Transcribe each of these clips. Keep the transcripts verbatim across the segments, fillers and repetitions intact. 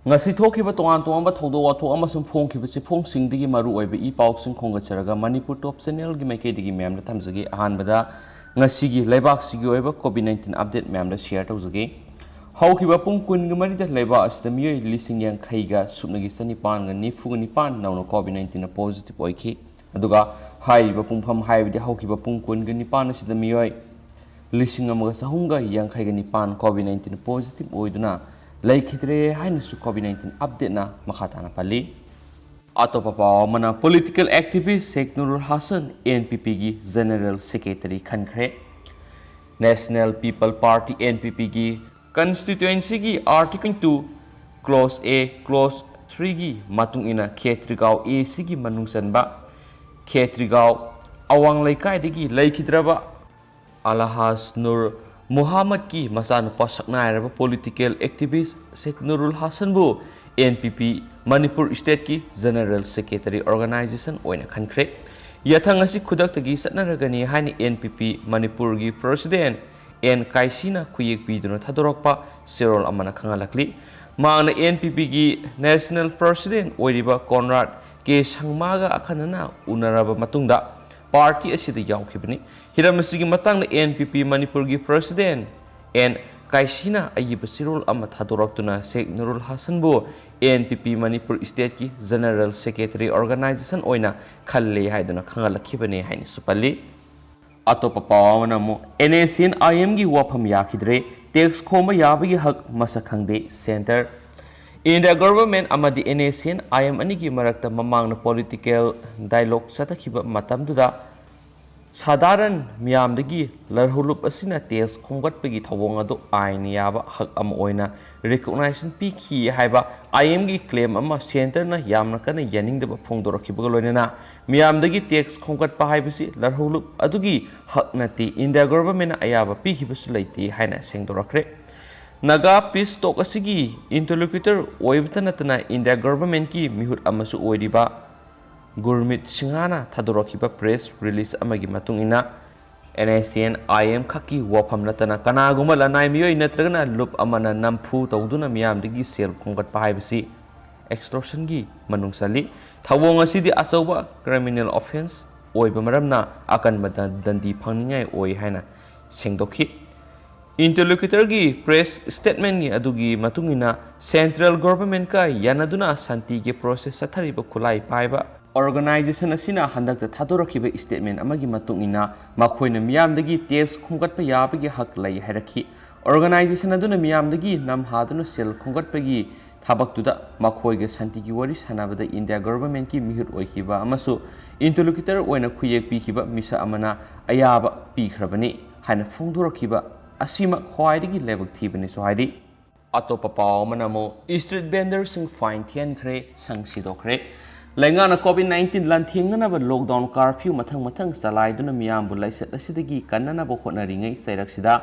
ꯉꯁꯤ ꯊꯣꯛꯈꯤꯕ ꯇꯣꯉꯥꯟ ꯇꯣꯉꯥꯟꯕ ꯊꯧꯗꯣꯛ ꯋꯥꯊꯣꯛ ꯑꯃꯁꯨꯡ ꯐꯣꯡꯈꯤꯕ ꯆꯦꯐꯣꯡꯁꯤꯡꯗꯒꯤ ꯃꯔꯨ ꯑꯣꯏꯕ ꯏ ꯄꯥꯎꯁꯤꯡ ꯈꯣꯝꯒꯠꯆꯔꯒ ꯃꯅꯤꯄꯨꯔ ꯇꯣꯞ ꯆꯦꯅꯦꯜꯒꯤ ꯃꯥꯏꯀꯩꯗꯒꯤ ꯃꯌꯥꯝꯗ ꯊꯝꯖꯒꯦ꯫ ꯑꯍꯥꯟꯕꯗ ꯉꯁꯤꯒꯤ ꯂꯩꯕꯥꯛꯁꯤꯒꯤ ꯑꯣꯏꯕ ꯀꯣꯚꯤꯗ ꯅꯥꯏꯟꯇꯤꯟ ꯑꯞꯗꯦꯠ ꯃꯌꯥꯝꯗ ꯁꯤꯌꯔ ꯇꯧꯖꯒꯦ꯫ ꯍꯧꯈꯤꯕ ꯄꯨꯡ ꯀꯨꯟꯒ ꯃꯔꯤꯗ ꯂꯩꯕꯥꯛ ꯑꯁꯤꯗ ꯃꯤꯑꯣꯏ ꯂꯤꯁꯤꯡ ꯌꯥꯡꯈꯩꯒ ꯁꯨꯞꯅꯒꯤ ꯆꯅꯤꯄꯥꯟꯒ ꯅꯤꯐꯨꯒ ꯅꯤꯄꯥꯟ ꯅꯧꯅ ꯀꯣꯚꯤꯗ ꯅꯥꯏꯟꯇꯤꯟꯅ ꯄꯣꯖꯤꯇꯤꯚ ꯑꯣꯏꯈꯤ꯫ ꯑꯗꯨꯒ ꯍꯥꯏꯔꯤꯕ ꯄꯨꯡꯐꯝ, ꯍꯥꯏꯕꯗꯤ ꯍꯧꯈꯤꯕ ꯄꯨꯡ ꯀꯨꯟꯒ ꯅꯤꯄꯥꯟ ꯑꯁꯤꯗ ꯃꯤꯑꯣꯏ ꯂꯤꯁꯤꯡ ꯑꯃꯒ ꯆꯍꯨꯝꯒ ꯌꯥꯡꯈꯩꯒ ꯅꯤꯄꯥꯟ ꯀꯣꯚꯤꯗ ꯅꯥꯏꯟꯇꯤꯟ ꯄꯣꯖꯤꯇꯤꯚ ꯑꯣꯏꯗꯨꯅ ꯂꯩꯈꯤꯗ꯭ꯔꯦ ꯍꯥꯏꯅꯁꯨ ꯀꯣꯚꯤꯗ ꯅꯥꯏꯟꯇꯤꯟ ꯑꯞꯗꯦꯠꯅ ꯃꯈꯥ ꯇꯥꯅ ꯄꯜꯂꯤ꯫ ꯑꯇꯣꯞꯄ ꯄꯥꯎ ꯑꯃꯅ, political activist Sheikh Nurul Hasan N P ꯄꯤꯒꯤ ꯖꯦꯅꯔꯦꯜ ꯁꯦꯀ꯭ꯔꯦꯇꯔꯤ ꯈꯟꯈ꯭ꯔꯦ꯫ National people party, N P ꯄꯤꯒꯤ ꯀꯟꯁꯇꯤꯇ꯭ꯋꯦꯟꯁꯤꯒꯤ article two, clause A, clause ꯊ꯭ꯔꯤꯒꯤ ꯃꯇꯨꯡ ꯏꯟꯅ ꯈꯦꯇ꯭ꯔꯤꯒꯥꯎ ꯑꯦ ꯁꯤꯒꯤ ꯃꯅꯨꯡ ꯆꯟꯕ ꯈꯦꯇ꯭ꯔꯤꯒꯥꯎ ꯑꯋꯥꯡ ꯂꯩꯀꯥꯏꯗꯒꯤ ꯂꯩꯈꯤꯗ꯭ꯔꯕ ꯑꯜꯍꯥꯖ ꯅꯨꯔ ꯃꯨꯍꯥꯃꯗꯀꯤ ꯃꯆꯥꯅꯨꯄꯥ ꯁꯛꯅꯥꯏꯔꯕ political activist Sheikh ꯅꯨꯔꯨꯜ ꯍꯥꯁꯟꯕꯨ N P ꯄꯤ ꯃꯅꯤꯄꯨꯔ ꯁ꯭ꯇꯦꯠꯀꯤ ꯖꯦꯅꯔꯦꯜ ꯁꯦꯀ꯭ꯔꯦꯇꯔꯤ ꯑꯣꯔꯒꯅꯥꯏꯖꯦꯁꯟ ꯑꯣꯏꯅ ꯈꯟꯈ꯭ꯔꯦ꯫ ꯌꯥꯊꯪ ꯑꯁꯤ ꯈꯨꯗꯛꯇꯒꯤ ꯆꯠꯅꯔꯒꯅꯤ ꯍꯥꯏꯅ ꯑꯦꯟ ꯄꯤ ꯄꯤ ꯃꯅꯤꯄꯨꯔꯒꯤ ꯄ꯭ꯔꯁꯤꯗꯦꯟ ꯑꯦꯟ ꯀꯥꯏꯁꯤꯅ ꯈꯨꯌꯦꯛ ꯄꯤꯗꯨꯅ ꯊꯥꯗꯣꯔꯛꯄ ꯆꯦꯔꯣꯜ ꯑꯃꯅ ꯈꯪꯍꯜꯂꯛꯂꯤ꯫ ꯃꯍꯥꯛꯅ ꯑꯦꯟ ꯄꯤ ꯄꯤꯒꯤ ꯅꯦꯁꯅꯦꯜ ꯄ꯭ꯔꯁꯤꯗꯦꯟ ꯑꯣꯏꯔꯤꯕ ꯀꯣꯟꯔꯥꯗ ꯀꯦ ꯁꯪꯃꯥꯒ ꯑꯈꯟꯅꯅ ꯎꯅꯔꯕ ꯃꯇꯨꯡꯗ ꯄꯥꯔꯇꯤ ꯑꯁꯤꯗ ꯌꯥꯎꯈꯤꯕꯅꯤ꯫ ꯍꯤꯔꯝ ꯑꯁꯤꯒꯤ ꯃꯇꯥꯡꯗ ꯑꯦꯟ ꯄꯤ ꯄꯤ ꯃꯅꯤꯄꯨꯔꯒꯤ ꯄ꯭ꯔꯁꯤꯗꯦꯟ ꯑꯦꯟ ꯀꯥꯏꯁꯤꯅ ꯑꯏꯕ ꯆꯦꯔꯣꯜ ꯑꯃ ꯊꯥꯗꯣꯔꯛꯇꯨꯅ ꯁꯦꯈ ꯅꯨꯔꯨꯜ ꯍꯥꯁꯟꯕꯨ ꯑꯦꯟ ꯄꯤ ꯄꯤ ꯃꯅꯤꯄꯨꯔ ꯁ꯭ꯇꯦꯠꯀꯤ ꯖꯦꯅꯔꯦꯜ ꯁꯦꯀ꯭ꯔꯦꯇꯔꯤ ꯑꯣꯔꯒꯅꯥꯏꯖꯦꯁꯟ ꯑꯣꯏꯅ ꯈꯜꯂꯦ ꯍꯥꯏꯗꯨꯅ ꯈꯪꯍꯜꯂꯛꯈꯤꯕꯅꯤ ꯍꯥꯏꯅꯁꯨ ꯄꯜꯂꯤ꯫ ꯑꯇꯣꯞꯄ ꯄꯥꯎ ꯑꯃꯅ ꯑꯃꯨꯛ, ꯑꯦꯟ ꯑꯦꯁ ꯁꯤ ꯑꯦꯟ ꯑꯥꯏ ꯑꯦꯝꯒꯤ ꯋꯥꯐꯝ ꯌꯥꯈꯤꯗ꯭ꯔꯦ, ꯇꯦꯛꯁ ꯈꯣꯝꯕ ꯌꯥꯕꯒꯤ ꯍꯛ ꯃꯁꯛ ꯈꯪꯗꯦ, ꯁꯦꯟꯇꯔ꯫ ꯏꯟꯗꯤꯌꯥ ꯒꯚꯔꯟꯃꯦꯟꯠ ꯑꯃꯗꯤ ꯑꯦꯟ ꯑꯦꯁ ꯁꯤ ꯑꯦꯟ ꯑꯥꯏ ꯑꯦꯝ ꯑꯅꯤꯒꯤ ꯃꯔꯛꯇ ꯃꯃꯥꯡꯗ ꯄꯣꯂꯤꯇꯤꯀꯦꯜ ꯗꯥꯏꯂꯣꯒ ꯆꯠꯊꯈꯤꯕ ꯃꯇꯝꯗꯨꯗ ꯁꯥꯗꯥꯔꯟ ꯃꯤꯌꯥꯝꯗꯒꯤ ꯂꯥꯜꯍꯧꯂꯨꯞ ꯑꯁꯤꯅ ꯇꯦꯛꯁ ꯈꯣꯝꯒꯠꯄꯒꯤ ꯊꯧꯑꯣꯡ ꯑꯗꯨ ꯑꯥꯏꯟ ꯌꯥꯕ ꯍꯛ ꯑꯃ ꯑꯣꯏꯅ ꯔꯤꯀꯣꯛꯅꯥꯏꯖꯦꯁꯟ ꯄꯤꯈꯤ ꯍꯥꯏꯕ ꯑꯥꯏ ꯑꯦꯝꯒꯤ ꯀ꯭ꯂꯦꯝ ꯑꯃ ꯁꯦꯟꯇꯔꯅ ꯌꯥꯝꯅ ꯀꯟꯅ ꯌꯥꯅꯤꯡꯗꯕ ꯐꯣꯡꯗꯣꯔꯛꯈꯤꯕꯒ ꯂꯣꯏꯅꯅ ꯃꯤꯌꯥꯝꯗꯒꯤ ꯇꯦꯛꯁ ꯈꯣꯝꯒꯠꯄ ꯍꯥꯏꯕꯁꯤ ꯂꯥꯜꯍꯧꯂꯨꯞ ꯑꯗꯨꯒꯤ ꯍꯛ ꯅꯠꯇꯦ, ꯏꯟꯗꯤꯌꯥ ꯒꯚꯔꯟꯃꯦꯟꯠꯅ ꯑꯌꯥꯕ ꯄꯤꯈꯤꯕꯁꯨ ꯂꯩꯇꯦ ꯍꯥꯏꯅ ꯁꯦꯡꯗꯣꯔꯛꯈ꯭ꯔꯦ꯫ ꯅꯥꯒꯥ ꯄꯤꯁ ꯇꯣꯛ ꯑꯁꯤꯒꯤ ꯏꯟꯇꯔꯂꯣꯀ꯭ꯌꯨꯇꯔ ꯑꯣꯏꯕꯇ ꯅꯠꯇꯅ ꯏꯟꯗꯤꯌꯥ ꯒꯚꯔꯟꯃꯦꯟꯠꯀꯤ ꯃꯤꯍꯨꯠ ꯑꯃꯁꯨ ꯑꯣꯏꯔꯤꯕ ꯒꯨꯔꯃꯤꯠ ꯁꯤꯡꯍꯅ ꯊꯥꯗꯣꯔꯛꯈꯤꯕ ꯄ꯭ꯔꯦꯁ ꯔꯤꯂꯤꯖ ꯑꯃꯒꯤ ꯃꯇꯨꯡ ꯏꯟꯅ, NSCN IM ꯈꯛꯀꯤ ꯋꯥꯐꯝ ꯅꯠꯇꯅ ꯀꯅꯥꯒꯨꯝꯕ ꯂꯅꯥꯏ ꯃꯤꯑꯣꯏ ꯅꯠꯇ꯭ꯔꯒꯅ ꯂꯨꯞ ꯑꯃꯅ ꯅꯝꯐꯨ ꯇꯧꯗꯨꯅ ꯃꯤꯌꯥꯝꯗꯒꯤ ꯁꯦꯜ ꯈꯣꯝꯒꯠꯄ ꯍꯥꯏꯕꯁꯤ extortionꯒꯤ ꯃꯅꯨꯡ ꯆꯜꯂꯤ꯫ ꯊꯧꯑꯣꯡ ꯑꯁꯤꯗꯤ ꯑꯆꯧꯕ criminal offence ꯑꯣꯏꯕ ꯃꯔꯝꯅ ꯑꯀꯟꯕ ꯗꯟ-, ꯗꯟꯗꯤ ꯐꯪꯅꯤꯡꯉꯥꯏ ꯑꯣꯏ ꯍꯥꯏꯅ ꯁꯦꯡꯗꯣꯛꯈꯤ꯫ Interlocutorꯒꯤ press statement ꯑꯗꯨꯒꯤ ꯃꯇꯨꯡ ꯏꯟꯅ, central governmentꯀ ꯌꯥꯅꯗꯨꯅ ꯁꯥꯟꯇꯤꯒꯤ process ꯆꯠꯊꯔꯤꯕ ꯈꯨꯠꯂꯥꯏ ꯄꯥꯏꯕ organization ꯑꯁꯤꯅ ꯍꯟꯗꯛꯇ ꯊꯥꯗꯣꯔꯛꯈꯤꯕ statement ꯑꯃꯒꯤ ꯃꯇꯨꯡ ꯏꯟꯅ, ꯃꯈꯣꯏꯅ ꯃꯤꯌꯥꯝꯗꯒꯤ tax ꯈꯣꯝꯒꯠꯄ ꯌꯥꯕꯒꯤ ꯍꯛ ꯂꯩ ꯍꯥꯏꯔꯛꯈꯤ꯫ Organization ꯑꯗꯨꯅ ꯃꯤꯌꯥꯝꯗꯒꯤ ꯅꯝꯍꯥꯗꯨꯅ ꯁꯦꯜ ꯈꯣꯝꯒꯠꯄꯒꯤ ꯊꯕꯛꯇꯨꯗ ꯃꯈꯣꯏꯒ ꯁꯥꯟꯇꯤꯒꯤ ꯋꯥꯔꯤ ꯁꯥꯟꯅꯕꯗ India governmentꯀꯤ ꯃꯤꯍꯨꯠ ꯑꯣꯏꯈꯤꯕ ꯑꯃꯁꯨ interlocutor ꯑꯣꯏꯅ ꯈꯨꯌꯦꯛ ꯄꯤꯈꯤꯕ ꯃꯤꯁꯛ ꯑꯃꯅ ꯑꯌꯥꯕ ꯄꯤꯈ꯭ꯔꯕꯅꯤ ꯍꯥꯏꯅ ꯐꯣꯡꯗꯣꯔꯛꯈꯤꯕ ꯑꯁꯤꯃꯛ ꯈ꯭ꯋꯥꯏꯗꯒꯤ ꯂꯥꯏꯕꯛ ꯊꯤꯕꯅꯤꯁꯨ ꯍꯥꯏꯔꯤ꯫ ꯑꯇꯣꯞꯄ ꯄꯥꯎ ꯑꯃꯅ ꯑꯃꯨꯛ street vendorꯁꯤꯡ fine ꯊꯤꯍꯟꯈ꯭ꯔꯦ, ꯁꯪ ꯁꯤꯗꯣꯛꯈ꯭ꯔꯦ꯫ ꯂꯩꯉꯥꯛꯅ COVID nineteen ꯂꯥꯟꯊꯦꯡꯅꯅꯕ lockdown curfew ꯃꯊꯪ ꯃꯊꯪ ꯆꯂꯥꯏꯗꯨꯅ ꯃꯤꯌꯥꯝꯕꯨ ꯂꯥꯏꯆꯠ ꯑꯁꯤꯗꯒꯤ ꯀꯟꯅꯅꯕ ꯍꯣꯠꯅꯔꯤꯉꯩ ꯆꯩꯔꯛꯁꯤꯗ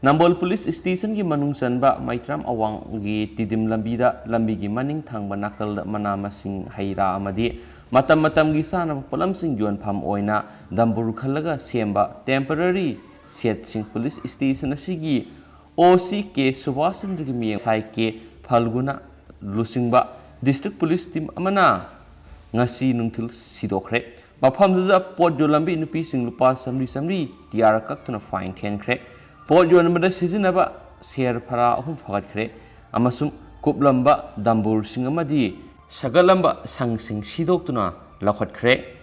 ꯅꯝꯕꯣꯜ police stationꯒꯤ ꯃꯅꯨꯡ ꯆꯟꯕ ꯃꯩꯇ꯭ꯔꯥꯝ ꯑꯋꯥꯡꯒꯤ ꯇꯤꯗꯤꯝ ꯂꯝꯕꯤꯗ ꯂꯝꯕꯤꯒꯤ ꯃꯅꯤꯡ ꯊꯪꯕ ꯅꯥꯀꯜꯗ ꯃꯅꯥ ꯃꯁꯤꯡ, ꯍꯩ ꯔꯥ ꯑꯃꯗꯤ ꯃꯇꯝ ꯃꯇꯝꯒꯤ ꯆꯥꯅꯕ ꯄꯣꯠꯂꯝꯁꯤꯡ ꯌꯣꯟꯐꯝ ꯑꯣꯏꯅ ꯗꯝꯕꯨꯔ ꯈꯜꯂꯒ ꯁꯦꯝꯕ temporary shedꯁꯤꯡ police station ꯑꯁꯤꯒꯤ OC ꯀꯦ ꯁꯨꯕꯥꯁ ꯆꯟꯗ꯭ꯔꯒꯤ ꯃꯤꯌꯦꯡ ꯁꯥꯏ ꯀꯦ ꯐꯜꯒꯨꯅ ꯂꯨꯆꯤꯡꯕ district police team ꯑꯃꯅ ꯉꯁꯤ ꯅꯨꯡꯊꯤꯜ ꯁꯤꯗꯣꯛꯈ꯭ꯔꯦ꯫ ꯃꯐꯝꯗꯨꯗ ꯄꯣꯠ ꯌꯣꯜꯂꯝꯕꯤ ꯅꯨꯄꯤꯁꯤꯡ ꯂꯨꯄꯥ ꯆꯥꯝꯃꯔꯤ ꯆꯥꯝꯃꯔꯤ ꯇꯤꯌꯥꯔ ꯀꯛꯇꯨꯅ fine ꯊꯤꯍꯟꯈ꯭ꯔꯦ꯫ ꯄꯣꯠ ꯌꯣꯟꯕꯗ ꯁꯤꯖꯤꯟꯅꯕ ꯁꯦꯔ ꯐꯔꯥ ꯑꯍꯨꯝ ꯐꯥꯒꯠꯈ꯭ꯔꯦ ꯑꯃꯁꯨꯡ ꯀꯨꯞꯂꯝꯕ ꯗꯝꯕꯨꯔꯁꯤꯡ ꯑꯃꯗꯤ ꯁꯥꯒꯠꯂꯝꯕ ꯁꯪꯁꯤꯡ ꯁꯤꯗꯣꯛꯇꯨꯅ ꯂꯧꯈꯠꯈ꯭ꯔꯦ꯫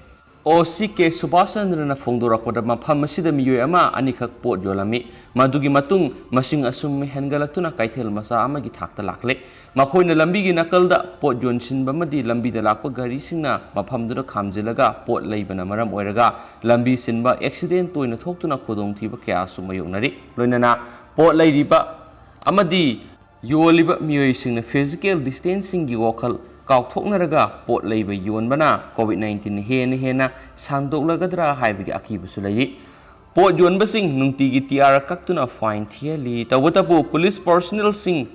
OC ꯀꯦ ꯁꯨꯕꯥꯁ ꯆꯟꯗ꯭ꯔꯅ ꯐꯣꯡꯗꯣꯔꯛꯄꯗ, ꯃꯐꯝ ꯑꯁꯤꯗ ꯃꯤꯑꯣꯏ ꯑꯃ ꯑꯅꯤꯈꯛ ꯄꯣꯠ ꯌꯣꯜꯂꯝꯃꯤ꯫ ꯃꯗꯨꯒꯤ ꯃꯇꯨꯡ ꯃꯁꯤꯡ ꯑꯁꯨꯝ ꯍꯦꯟꯒꯠꯂꯛꯇꯨꯅ ꯀꯩꯊꯦꯜ ꯃꯆꯥ ꯑꯃꯒꯤ ꯊꯥꯛꯇ ꯂꯥꯛꯂꯦ꯫ ꯃꯈꯣꯏꯅ ꯂꯝꯕꯤꯒꯤ ꯅꯥꯀꯜꯗ ꯄꯣꯠ ꯌꯣꯟꯁꯤꯟꯕ ꯑꯃꯗꯤ ꯂꯝꯕꯤꯗ ꯂꯥꯛꯄ ꯒꯥꯔꯤꯁꯤꯡꯅ ꯃꯐꯝꯗꯨꯗ ꯈꯥꯝꯖꯤꯜꯂꯒ ꯄꯣꯠ ꯂꯩꯕꯅ ꯃꯔꯝ ꯑꯣꯏꯔꯒ ꯂꯝꯕꯤ ꯆꯤꯟꯕ accident ꯇꯣꯏꯅ ꯊꯣꯛꯇꯨꯅ ꯈꯨꯗꯣꯡꯊꯤꯕ ꯀꯌꯥꯁꯨ ꯃꯥꯌꯣꯛꯅꯔꯤ꯫ ꯂꯣꯏꯅꯅ ꯄꯣꯠ ꯂꯩꯔꯤꯕ ꯑꯃꯗꯤ ꯌꯣꯜꯂꯤꯕ ꯃꯤꯑꯣꯏꯁꯤꯡꯅ physical distancingꯒꯤ ꯋꯥꯈꯜ ꯀꯥꯎꯊꯣꯛꯅꯔꯒ ꯄꯣꯠ ꯂꯩꯕ ꯌꯣꯟꯕꯅ COVID nineteen ꯍꯦꯟꯅ ꯍꯦꯟꯅ ꯁꯟꯗꯣꯛꯂꯒꯗ꯭ꯔꯥ ꯍꯥꯏꯕꯒꯤ ꯑꯀꯤꯕꯁꯨ ꯂꯩꯔꯤ꯫ ꯄꯣꯠ ꯌꯣꯟꯕꯁꯤꯡ ꯅꯨꯡꯇꯤꯒꯤ ꯇꯤꯌꯥꯔ ꯀꯛꯇꯨꯅ fine ꯊꯤꯍꯜꯂꯤ꯫ ꯇꯧꯕꯇꯕꯨ, police personnelꯁꯤꯡ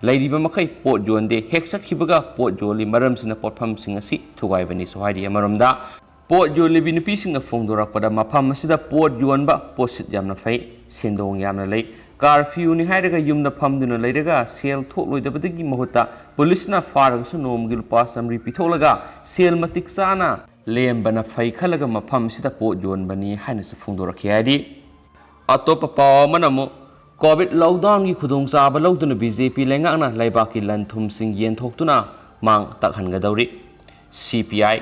ꯂꯩꯔꯤꯕ ꯃꯈꯩ ꯄꯣꯠ ꯌꯣꯟꯗꯦ꯫ ꯍꯦꯛ ꯆꯠꯈꯤꯕꯒ ꯄꯣꯠ ꯌꯣꯜꯂꯤ꯫ ꯃꯔꯝꯁꯤꯅ ꯄꯣꯠꯐꯝꯁꯤꯡ ꯑꯁꯤ ꯊꯨꯒꯥꯏꯕꯅꯤꯁꯨ ꯍꯥꯏꯔꯤ꯫ ꯑꯃꯔꯣꯝꯗ, ꯄꯣꯠ ꯌꯣꯜꯂꯤꯕꯤ ꯅꯨꯄꯤꯁꯤꯡꯅ ꯐꯣꯡꯗꯣꯔꯛꯄꯗ, ꯃꯐꯝ ꯑꯁꯤꯗ ꯄꯣꯠ ꯌꯣꯟꯕ ꯄꯣꯠꯁꯤꯠ ꯌꯥꯝꯅ ꯐꯩ, ꯁꯦꯟꯗꯣꯡ ꯌꯥꯝꯅ ꯂꯩ꯫ ꯀꯥꯔꯐ꯭ꯌꯨꯅꯤ ꯍꯥꯏꯔꯒ ꯌꯨꯝꯗ ꯐꯝꯗꯨꯅ ꯂꯩꯔꯒ ꯁꯦꯜ ꯊꯣꯛꯂꯣꯏꯗꯕꯗꯒꯤ ꯃꯍꯨꯠꯇ ꯄꯨꯂꯤꯁꯅ ꯐꯥꯔꯒꯁꯨ ꯅꯣꯡꯃꯒꯤ ꯂꯨꯄꯥ ꯆꯥꯃꯔꯤ ꯄꯤꯊꯣꯛꯂꯒ ꯁꯦꯜ ꯃꯇꯤꯛ ꯆꯥꯅ ꯂꯦꯝꯕꯅ ꯐꯩ ꯈꯜꯂꯒ ꯃꯐꯝꯁꯤꯗ ꯄꯣꯠ ꯌꯣꯟꯕꯅꯤ ꯍꯥꯏꯅꯁꯨ ꯐꯣꯡꯗꯣꯔꯛꯈꯤ ꯍꯥꯏꯔꯤ꯫ ꯑꯇꯣꯞꯄ ꯄꯥꯎ ꯑꯃꯅ ꯑꯃꯨꯛ COVID lockdownꯒꯤ ꯈꯨꯗꯣꯡꯆꯥꯕ ꯂꯧꯗꯨꯅ BJP ꯂꯩꯉꯥꯛꯅ ꯂꯩꯕꯥꯛꯀꯤ ꯂꯟ ꯊꯨꯝꯁꯤꯡ ꯌꯦꯟꯊꯣꯛꯇꯨꯅ ꯃꯥꯡ ꯇꯥꯛꯍꯟꯒꯗꯧꯔꯤ꯫ CPI꯫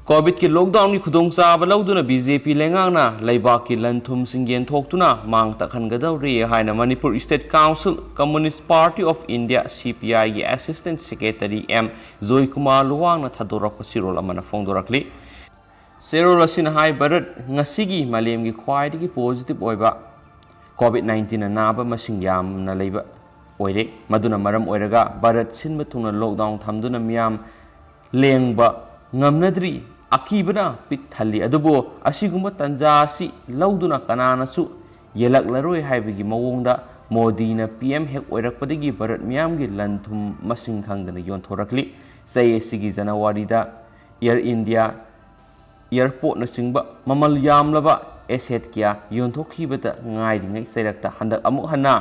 COVIDꯀꯤ lockdownꯒꯤ ꯈꯨꯗꯣꯡꯆꯥꯕ ꯂꯧꯗꯨꯅ BJP ꯂꯩꯉꯥꯛꯅ ꯂꯩꯕꯥꯛꯀꯤ ꯂꯟ ꯊꯨꯝꯁꯤꯡ ꯌꯦꯟꯊꯣꯛꯇꯨꯅ ꯃꯥꯡ ꯇꯥꯛꯍꯟꯒꯗꯧꯔꯤ ꯍꯥꯏꯅ Manipur State Council Communist Party of India, CPIꯒꯤ Assistant Secretary M Joykumar ꯂꯨꯋꯥꯡꯅ ꯊꯥꯗꯣꯔꯛꯄ ꯆꯦꯔꯣꯜ ꯑꯃꯅ ꯐꯣꯡꯗꯣꯔꯛꯂꯤ꯫ ꯆꯦꯔꯣꯜ ꯑꯁꯤꯅ ꯍꯥꯏ, ꯚꯥꯔꯠ ꯉꯁꯤꯒꯤ ꯃꯥꯂꯦꯝꯒꯤ ꯈ꯭ꯋꯥꯏꯗꯒꯤ positive ꯑꯣꯏꯕ COVID nineteenꯅ ꯅꯥꯕ ꯃꯁꯤꯡ ꯌꯥꯝꯅ ꯂꯩꯕ ꯑꯣꯏꯔꯦ꯫ ꯃꯗꯨꯅ ꯃꯔꯝ ꯑꯣꯏꯔꯒ ꯚꯥꯔꯠ ꯁꯤꯟꯕ ꯊꯨꯡꯅ lockdown ꯊꯝꯗꯨꯅ ꯃꯤꯌꯥꯝ ꯂꯦꯡꯕ ꯉꯝꯅꯗ꯭ꯔꯤ꯫ ꯑꯀꯤꯕꯅ ꯄꯤꯛ ꯊꯜꯂꯤ꯫ ꯑꯗꯨꯕꯨ ꯑꯁꯤꯒꯨꯝꯕ ꯇꯥꯟꯖꯥ ꯑꯁꯤ ꯂꯧꯗꯨꯅ ꯀꯅꯥꯅꯁꯨ ꯌꯦꯜꯂꯛꯂꯔꯣꯏ ꯍꯥꯏꯕꯒꯤ ꯃꯑꯣꯡꯗ ꯃꯣꯗꯤꯅ PM ꯍꯦꯛ ꯑꯣꯏꯔꯛꯄꯗꯒꯤ ꯚꯥꯔꯠ ꯃꯤꯌꯥꯝꯒꯤ ꯂꯟ ꯊꯨꯝ ꯃꯁꯤꯡ ꯈꯪꯗꯅ ꯌꯣꯟꯊꯣꯔꯛꯂꯤ꯫ ꯆꯍꯤ ꯑꯁꯤꯒꯤ ꯖꯅꯋꯥꯔꯤꯗ Air India, airportꯅꯆꯤꯡꯕ ꯃꯃꯜ ꯌꯥꯝꯂꯕ asset ꯀꯌꯥ ꯌꯣꯟꯊꯣꯛꯈꯤꯕꯗ ꯉꯥꯏꯔꯤꯉꯩ ꯆꯩꯔꯛꯇ ꯍꯟꯗꯛ ꯑꯃꯨꯛ ꯍꯟꯅ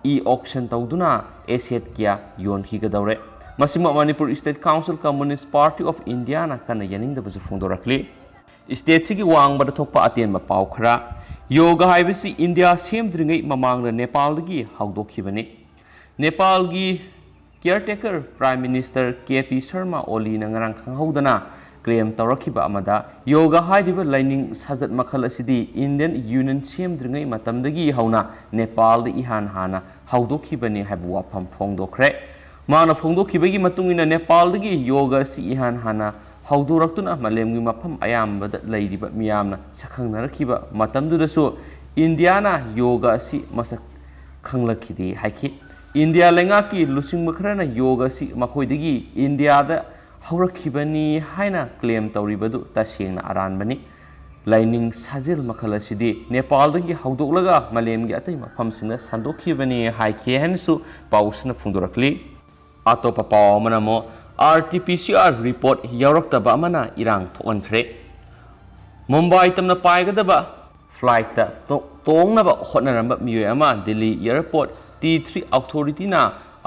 e-auction ꯇꯧꯗꯨꯅ asset ꯀꯌꯥ ꯌꯣꯟꯈꯤꯒꯗꯧꯔꯦ꯫ ꯃꯁꯤꯃꯛ Manipur State Council Communist Party of Indiaꯅ ꯀꯟꯅ ꯌꯥꯅꯤꯡꯗꯕꯁꯨ ꯐꯣꯡꯗꯣꯔꯛꯂꯤ꯫ Stateꯁꯤꯒꯤ ꯋꯥꯡꯃꯗ ꯊꯣꯛꯄ ꯑꯇꯦꯟꯕ ꯄꯥꯎ ꯈꯔ꯫ ꯌꯣꯒ ꯍꯥꯏꯕꯁꯤ ꯏꯟꯗꯤꯌꯥ ꯁꯦꯝꯗ꯭ꯔꯤꯉꯩ ꯃꯃꯥꯡꯗ ꯅꯦꯄꯥꯜꯗꯒꯤ ꯍꯧꯗꯣꯛꯈꯤꯕꯅꯤ꯫ ꯅꯦꯄꯥꯜꯒꯤ caretaker Prime Minister KP Sharma Oliꯅ ꯉꯔꯥꯡ ꯈꯪꯍꯧꯗꯅ claim ꯇꯧꯔꯛꯈꯤꯕ ꯑꯃꯗ, ꯌꯣꯒ ꯍꯥꯏꯔꯤꯕ ꯂꯥꯏꯅꯤꯡ ꯁꯥꯖꯠ ꯃꯈꯜ ꯑꯁꯤꯗꯤ Indian Union ꯁꯦꯝꯗ꯭ꯔꯤꯉꯩ ꯃꯇꯝꯗꯒꯤ ꯍꯧꯅ ꯅꯦꯄꯥꯜꯗ ꯏꯍꯥꯟ ꯍꯥꯟꯅ ꯍꯧꯗꯣꯛꯈꯤꯕꯅꯤ ꯍꯥꯏꯕ ꯋꯥꯐꯝ ꯐꯣꯡꯗꯣꯛꯈ꯭ꯔꯦ꯫ ꯃꯥꯅ ꯐꯣꯡꯗꯣꯛꯈꯤꯕꯒꯤ ꯃꯇꯨꯡ ꯏꯟꯅ, ꯅꯦꯄꯥꯜꯗꯒꯤ ꯌꯣꯒ ꯑꯁꯤ ꯏꯍꯥꯟ ꯍꯥꯟꯅ ꯍꯧꯗꯣꯔꯛꯇꯨꯅ ꯃꯥꯂꯦꯝꯒꯤ ꯃꯐꯝ ꯑꯌꯥꯝꯕꯗ ꯂꯩꯔꯤꯕ ꯃꯤꯌꯥꯝꯅ ꯁꯛꯈꯪꯅꯔꯛꯈꯤꯕ ꯃꯇꯝꯗꯨꯗꯁꯨ ꯏꯟꯗꯤꯌꯥꯅ ꯌꯣꯒ ꯑꯁꯤ ꯃꯁꯛ ꯈꯪꯂꯛꯈꯤꯗꯦ ꯍꯥꯏꯈꯤ꯫ ꯏꯟꯗꯤꯌꯥ ꯂꯩꯉꯥꯛꯀꯤ ꯂꯨꯆꯤꯡꯕ ꯈꯔꯅ ꯌꯣꯒ ꯑꯁꯤ ꯃꯈꯣꯏꯗꯒꯤ ꯏꯟꯗꯤꯌꯥꯗ ꯍꯧꯔꯛꯈꯤꯕꯅꯤ ꯍꯥꯏꯅ claim ꯇꯧꯔꯤꯕꯗꯨ ꯇꯁꯦꯡꯅ ꯑꯔꯥꯟꯕꯅꯤ꯫ ꯂꯥꯏꯅꯤꯡ ꯁꯥꯖꯦꯜ ꯃꯈꯜ ꯑꯁꯤꯗꯤ ꯅꯦꯄꯥꯜꯗꯒꯤ ꯍꯧꯗꯣꯛꯂꯒ ꯃꯥꯂꯦꯝꯒꯤ ꯑꯇꯩ ꯃꯐꯝꯁꯤꯡꯗ ꯁꯟꯗꯣꯛꯈꯤꯕꯅꯤ ꯍꯥꯏꯈꯤ ꯍꯥꯏꯅꯁꯨ ꯄꯥꯎꯁꯤꯅ ꯐꯣꯡꯗꯣꯔꯛꯂꯤ꯫ ꯑꯇꯣꯞꯄ ꯄꯥꯎ ꯑꯃꯅ ꯑꯃꯨꯛ R T P C R report ꯌꯥꯎꯔꯛꯇꯕ ꯑꯃꯅ ꯏꯔꯥꯡ ꯊꯣꯛꯍꯟꯈ꯭ꯔꯦ꯫ ꯃꯨꯝꯕꯥꯏ ꯇꯝꯅ ꯄꯥꯏꯒꯗꯕ ꯐ꯭ꯂꯥꯏꯠꯇ ꯇꯣ-, ꯇꯣꯡꯅꯕ ꯍꯣꯠꯅꯔꯝꯕ ꯃꯤꯑꯣꯏ ꯑꯃ ꯗꯤꯜꯂꯤ ꯑꯦꯌꯔꯄꯣꯔꯠ ꯇꯤ ꯊ꯭ꯔꯤ ꯑꯣꯊꯣꯔꯤꯇꯤꯅ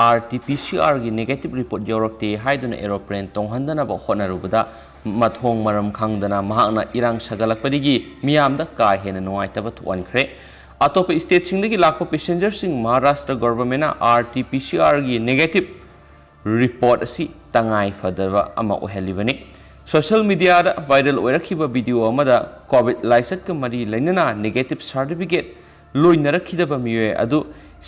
ꯑꯥꯔ ꯇꯤ ꯄꯤ ꯁꯤ ꯑꯥꯔꯒꯤ ꯅꯦꯒꯦꯇꯤꯚ ꯔꯤꯄꯣꯔꯠ ꯌꯧꯔꯛꯇꯦ ꯍꯥꯏꯗꯨꯅ ꯑꯦꯔꯣꯄ꯭ꯂꯦꯟ ꯇꯣꯡꯍꯟꯗꯅꯕ ꯍꯣꯠꯅꯔꯨꯕꯗ ꯃꯊꯣꯡ ꯃꯔꯝ ꯈꯪꯗꯅ ꯃꯍꯥꯛꯅ ꯏꯔꯥꯡ ꯁꯥꯒꯠꯂꯛꯄꯗꯒꯤ ꯃꯤꯌꯥꯝꯗ ꯀꯥ ꯍꯦꯟꯅ ꯅꯨꯡꯉꯥꯏꯇꯕ ꯊꯣꯛꯍꯟꯈ꯭ꯔꯦ꯫ ꯑꯇꯣꯞꯄ ꯁ꯭ꯇꯦꯠꯁꯤꯡꯗꯒꯤ ꯂꯥꯛꯄ ꯄꯦꯁꯦꯟꯖꯔꯁꯤꯡ Maharashtra ꯒꯣꯚꯔꯟꯃꯦꯟꯠꯅ R T P C ꯑꯥꯔꯒꯤ ꯅꯦꯒꯦꯇꯤꯚ ꯔꯤꯄꯣꯔꯠ ꯑꯁꯤ ꯇꯉꯥꯏ ꯐꯗꯕ ꯑꯃ ꯑꯣꯏꯍꯜꯂꯤꯕꯅꯤ꯫ ꯁꯣꯁꯤꯌꯦꯜ ꯃꯤꯗꯤꯌꯥꯗ ꯚꯥꯏꯔꯦꯜ ꯑꯣꯏꯔꯛꯈꯤꯕ ꯚꯤꯗꯤꯑꯣ ꯑꯃꯗ ꯀꯣꯚꯤꯗ ꯂꯥꯏꯆꯠꯀ ꯃꯔꯤ ꯂꯩꯅꯅ ꯅꯦꯒꯦꯇꯤꯚ ꯁꯥꯔꯇꯤꯐꯤꯀꯦꯠ ꯂꯣꯏꯅꯔꯛꯈꯤꯗꯕ ꯃꯤꯑꯣꯏ ꯑꯗꯨ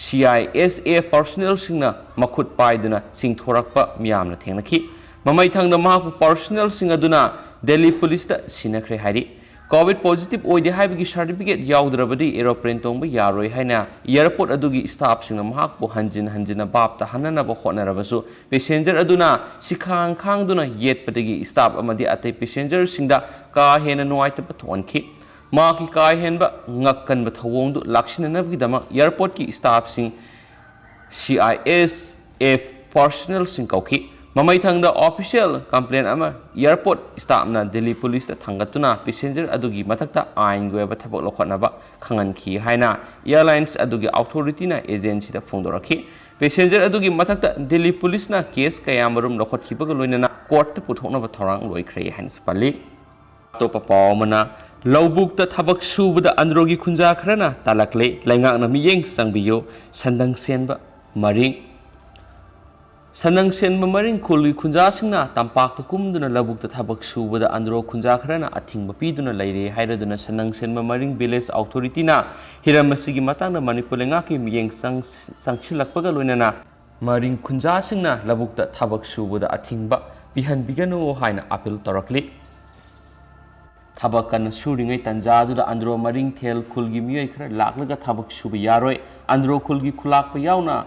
ꯁꯤ ꯑꯥꯏ ꯑꯦꯁ ꯑꯦ ꯄꯥꯔꯁꯣꯅꯦꯜꯁꯤꯡꯅ ꯃꯈꯨꯠ ꯄꯥꯏꯗꯨꯅ ꯆꯤꯡꯊꯣꯔꯛꯄ ꯃꯤꯌꯥꯝꯅ ꯊꯦꯡꯅꯈꯤ꯫ ꯃꯃꯩ ꯊꯪꯗ ꯃꯍꯥꯛꯄꯨ ꯄꯥꯔꯁꯣꯅꯦꯜꯁꯤꯡ ꯑꯗꯨꯅ ꯗꯦꯜꯂꯤ ꯄꯨꯂꯤꯁꯇ ꯁꯤꯟꯅꯈ꯭ꯔꯦ ꯍꯥꯏꯔꯤ꯫ ꯀꯣꯚꯤꯗ ꯄꯣꯖꯤꯇꯤꯚ ꯑꯣꯏꯗꯦ ꯍꯥꯏꯕꯒꯤ ꯁꯥꯔꯇꯤꯐꯤꯀꯦꯠ ꯌꯥꯎꯗ꯭ꯔꯕꯗꯤ ꯑꯦꯔꯣꯄ꯭ꯂꯦꯟ ꯇꯣꯡꯕ ꯌꯥꯔꯣꯏ ꯍꯥꯏꯅ ꯑꯦꯌꯔꯄꯣꯔꯠ ꯑꯗꯨꯒꯤ ꯁ꯭ꯇꯥꯐꯁꯤꯡꯅ ꯃꯍꯥꯛꯄꯨ ꯍꯟꯖꯤꯟ ꯍꯟꯖꯤꯟꯅ ꯚꯥꯞ ꯇꯥꯍꯟꯅꯅꯕ ꯍꯣꯠꯅꯔꯕꯁꯨ, ꯄꯦꯁꯦꯟꯖꯔ ꯑꯗꯨꯅ ꯁꯤꯈꯥꯡ ꯈꯥꯡꯗꯨꯅ ꯌꯦꯠꯄꯗꯒꯤ ꯁ꯭ꯇꯥꯐ ꯑꯃꯗꯤ ꯑꯇꯩ ꯄꯦꯁꯦꯟꯖꯔꯁꯤꯡꯗ ꯀꯥ ꯍꯦꯟꯅ ꯅꯨꯡꯉꯥꯏꯇꯕ ꯊꯣꯛꯍꯟꯈꯤ꯫ ꯃꯍꯥꯛꯀꯤ ꯀꯥ ꯍꯦꯟꯕ ꯉꯛꯀꯟꯕ ꯊꯧꯑꯣꯡꯗꯨ ꯂꯥꯛꯁꯤꯟꯅꯅꯕꯒꯤꯗꯃꯛ ꯑꯦꯌꯔꯄꯣꯔꯠꯀꯤ ꯁ꯭ꯇꯥꯐꯁꯤꯡ ꯁꯤ ꯑꯥꯏ ꯑꯦꯁ ꯑꯦꯐ ꯄꯥꯔꯁꯣꯅꯦꯜꯁꯤꯡ ꯀꯧꯈꯤ꯫ ꯃꯃꯩ ꯊꯪꯗ ꯑꯣꯐꯤꯁꯤꯌꯦꯜ ꯀꯝꯄ꯭ꯂꯦꯟ ꯑꯃ ꯑꯦꯌꯔꯄꯣꯔꯠ ꯁ꯭ꯇꯥꯐꯅ ꯗꯤꯜꯂꯤ ꯄꯨꯂꯤꯁꯇ ꯊꯥꯡꯒꯠꯇꯨꯅ ꯄꯦꯁꯦꯟꯖꯔ ꯑꯗꯨꯒꯤ ꯃꯊꯛꯇ ꯑꯥꯏꯟꯒꯤ ꯑꯣꯏꯕ ꯊꯕꯛ ꯂꯧꯈꯠꯅꯕ ꯈꯪꯍꯟꯈꯤ ꯍꯥꯏꯅ ꯑꯦꯌꯔꯂꯥꯏꯟꯁ ꯑꯗꯨꯒꯤ ꯑꯣꯊꯣꯔꯤꯇꯤꯅ ꯑꯦꯖꯦꯟꯁꯤꯗ ꯐꯣꯡꯗꯣꯔꯛꯈꯤ꯫ ꯄꯦꯁꯦꯟꯖꯔ ꯑꯗꯨꯒꯤ ꯃꯊꯛꯇ ꯗꯤꯜꯂꯤ ꯄꯨꯂꯤꯁꯅ ꯀꯦꯁ ꯀꯌꯥꯃꯔꯨꯝ ꯂꯧꯈꯠꯈꯤꯕꯒ ꯂꯣꯏꯅꯅ ꯀꯣꯔꯠꯇ ꯄꯨꯊꯣꯛꯅꯕ ꯊꯧꯔꯥꯡ ꯂꯣꯏꯈ꯭ꯔꯦ ꯍꯥꯏꯅꯁꯨ ꯄꯜꯂꯤ꯫ ꯑꯇꯣꯞꯄ ꯄꯥꯎ ꯑꯃꯅ, ꯂꯧꯕꯨꯛꯇ ꯊꯕꯛ ꯁꯨꯕꯗ ꯑꯟꯗ꯭ꯔꯣꯒꯤ ꯈꯨꯟꯖꯥ ꯈꯔꯅ ꯇꯥꯜꯂꯛꯂꯦ, ꯂꯩꯉꯥꯛꯅ ꯃꯤꯠꯌꯦꯡ ꯆꯪꯕꯤꯌꯨ, ꯁꯟꯗꯪ ꯁꯦꯟꯕ ꯃꯔꯤꯡ꯫ ꯁꯟꯗꯪ ꯁꯦꯟꯕ ꯃꯔꯤꯡ ꯈꯨꯜꯒꯤ ꯈꯨꯟꯖꯥꯁꯤꯡꯅ ꯇꯝꯄꯥꯛꯇ ꯀꯨꯝꯗꯨꯅ ꯂꯧꯕꯨꯛꯇ ꯊꯕꯛ ꯁꯨꯕꯗ ꯑꯟꯗ꯭ꯔꯣ ꯈꯨꯟꯖꯥ ꯈꯔꯅ ꯑꯊꯤꯡꯕ ꯄꯤꯗꯨꯅ ꯂꯩꯔꯦ ꯍꯥꯏꯔꯗꯨꯅ ꯁꯟꯗꯪ ꯁꯦꯟꯕ ꯃꯔꯤꯡ ꯚꯤꯂꯦꯖ ꯑꯣꯊꯣꯔꯤꯇꯤꯅ ꯍꯤꯔꯝ ꯑꯁꯤꯒꯤ ꯃꯇꯥꯡꯗ ꯃꯅꯤꯄꯨꯔ ꯂꯩꯉꯥꯛꯀꯤ ꯃꯤꯠꯌꯦꯡ ꯆꯪ-, ꯆꯪꯁꯤꯜꯂꯛꯄꯒ ꯂꯣꯏꯅꯅ ꯃꯔꯤꯡ ꯈꯨꯟꯖꯥꯁꯤꯡꯅ ꯂꯧꯕꯨꯛꯇ ꯊꯕꯛ ꯁꯨꯕꯗ ꯑꯊꯤꯡꯕ ꯄꯤꯍꯟꯕꯤꯒꯅꯨ ꯍꯥꯏꯅ ꯑꯥꯄꯤꯜ ꯇꯧꯔꯛꯂꯤ꯫ ꯊꯕꯛ ꯀꯟꯅ ꯁꯨꯔꯤꯉꯩ ꯇꯟꯖꯥꯗꯨꯗ ꯑꯟꯗ꯭ꯔꯣ ꯃꯔꯤꯡꯊꯦꯜ ꯈꯨꯜꯒꯤ ꯃꯤꯑꯣꯏ ꯈꯔ ꯂꯥꯛꯂꯒ ꯊꯕꯛ ꯁꯨꯕ ꯌꯥꯔꯣꯏ, ꯑꯟꯗ꯭ꯔꯣ ꯈꯨꯜꯒꯤ ꯈꯨꯂꯥꯛꯄ ꯌꯥꯎꯅ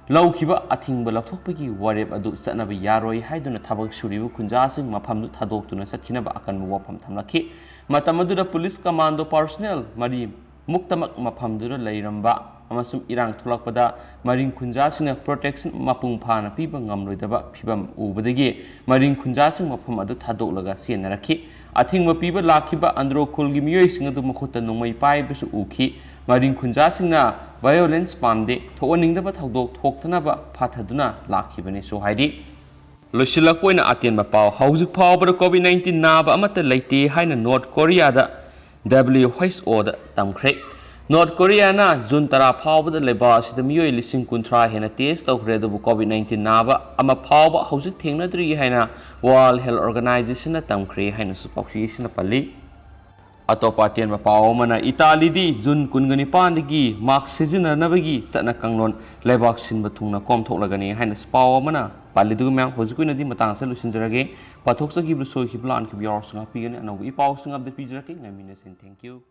ꯂꯧꯈꯤꯕ ꯑꯊꯤꯡꯕ ꯂꯧꯊꯣꯛꯄꯒꯤ ꯋꯥꯔꯦꯞ ꯑꯗꯨ ꯆꯠꯅꯕ ꯌꯥꯔꯣꯏ ꯍꯥꯏꯗꯨꯅ ꯊꯕꯛ ꯁꯨꯔꯤꯕ ꯈꯨꯟꯖꯥꯁꯤꯡ ꯃꯐꯝꯗꯨ ꯊꯥꯗꯣꯛꯇꯨꯅ ꯆꯠꯈꯤꯅꯕ ꯑꯀꯟꯕ ꯋꯥꯐꯝ ꯊꯝꯂꯛꯈꯤ꯫ ꯃꯇꯝ ꯑꯗꯨꯗ ꯄꯨꯂꯤꯁ ꯀꯃꯥꯟꯗꯣ ꯄꯥꯔꯁꯣꯅꯦꯜ ꯃꯔꯤ ꯃꯨꯛꯇꯃꯛ ꯃꯐꯝꯗꯨꯗ ꯂꯩꯔꯝꯕ ꯑꯃꯁꯨꯡ ꯏꯔꯥꯡ ꯊꯣꯛꯂꯛꯄꯗ ꯃꯔꯤꯡ ꯈꯨꯟꯖꯥꯁꯤꯡꯅ protection ꯃꯄꯨꯡ ꯐꯥꯅ ꯄꯤꯕ ꯉꯝꯂꯣꯏꯗꯕ ꯐꯤꯚꯝ ꯎꯕꯗꯒꯤ ꯃꯔꯤꯡ ꯈꯨꯟꯖꯥꯁꯤꯡ ꯃꯐꯝ ꯑꯗꯨ ꯊꯥꯗꯣꯛꯂꯒ ꯆꯦꯟꯅꯔꯛꯈꯤ꯫ ꯑꯊꯤꯡꯕ ꯄꯤꯕ ꯂꯥꯛꯈꯤꯕ ꯑꯟꯗ꯭ꯔꯣ ꯈꯨꯜꯒꯤ ꯃꯤꯑꯣꯏꯁꯤꯡ ꯑꯗꯨ ꯃꯈꯨꯠꯇ ꯅꯣꯡꯃꯩ ꯄꯥꯏꯕꯁꯨ ꯎꯈꯤ꯫ ꯃꯔꯤꯡ ꯈꯨꯟꯖꯥꯁꯤꯡꯅ violence ꯄꯥꯝꯗꯦ, ꯊꯣꯛꯍꯟꯅꯤꯡꯗꯕ ꯊꯧꯗꯣꯛ ꯊꯣꯛꯇꯅꯕ ꯐꯥꯊꯗꯨꯅ ꯂꯥꯛꯈꯤꯕꯅꯤꯁꯨ ꯍꯥꯏꯔꯤ꯫ ꯂꯣꯏꯁꯤꯜꯂꯛꯄ ꯑꯣꯏꯅ ꯑꯇꯦꯟꯕ ꯄꯥꯎ꯫ ꯍꯧꯖꯤꯛ ꯐꯥꯎꯕꯗ COVID nineteen ꯅꯥꯕ ꯑꯃꯠꯇ ꯂꯩꯇꯦ ꯍꯥꯏꯅ North Korea ꯗ W H O ꯗ ꯇꯝꯈ꯭ꯔꯦ꯫ North Korea ꯅ June ꯇꯔꯥ ꯐꯥꯎꯕꯗ ꯂꯩꯕꯥꯛ ꯑꯁꯤꯗ ꯃꯤꯑꯣꯏ ꯂꯤꯁꯤꯡ ꯀꯨꯟꯊ꯭ꯔꯥ ꯍꯦꯟꯅ test ꯇꯧꯈ꯭ꯔꯦ, ꯑꯗꯨꯕꯨ COVID nineteen ꯅꯥꯕ ꯑꯃ ꯐꯥꯎꯕ ꯍꯧꯖꯤꯛ ꯊꯦꯡꯅꯗ꯭ꯔꯤ ꯍꯥꯏꯅ World Health Organization ꯅ ꯇꯝꯈ꯭ꯔꯦ ꯍꯥꯏꯅꯁꯨ ꯄꯥꯎꯆꯦ ꯑꯁꯤꯅ ꯄꯜꯂꯤ꯫ ꯑꯇꯣꯞꯄ ꯑꯇꯦꯟꯕ ꯄꯥꯎ ꯑꯃꯅ, ꯏꯇꯥꯂꯤꯗꯤ June ꯀꯨꯟꯒ ꯅꯤꯄꯥꯟꯗꯒꯤ mask ꯁꯤꯖꯤꯟꯅꯅꯕꯒꯤ ꯆꯠꯅ ꯀꯥꯡꯂꯣꯟ ꯂꯩꯕꯥꯛ ꯁꯤꯟꯕ ꯊꯨꯡꯅ ꯀꯣꯝꯊꯣꯛꯂꯒꯅꯤ ꯍꯥꯏꯅꯁꯨ ꯄꯥꯎ ꯑꯃꯅ ꯄꯜꯂꯤ꯫ ꯑꯗꯨꯒ ꯃꯌꯥꯝ, ꯍꯧꯖꯤꯛꯀꯤ ꯑꯣꯏꯅꯗꯤ ꯃꯇꯥꯡ ꯑꯁꯤꯗ ꯂꯣꯏꯁꯤꯟꯖꯔꯒꯦ꯫ ꯄꯥꯊꯣꯛꯆꯈꯤꯕ, ꯁꯣꯏꯈꯤꯕ, ꯂꯥꯟꯈꯤꯕ ꯌꯥꯎꯔꯁꯨ ꯉꯥꯛꯄꯤꯒꯅꯤ꯫ ꯑꯅꯧꯕ ꯏ ꯄꯥꯎꯁꯤꯡ update ꯄꯤꯖꯔꯛꯀꯦ꯫ ꯉꯥꯏꯃꯤꯟꯅꯁꯤ꯫ Thank you꯫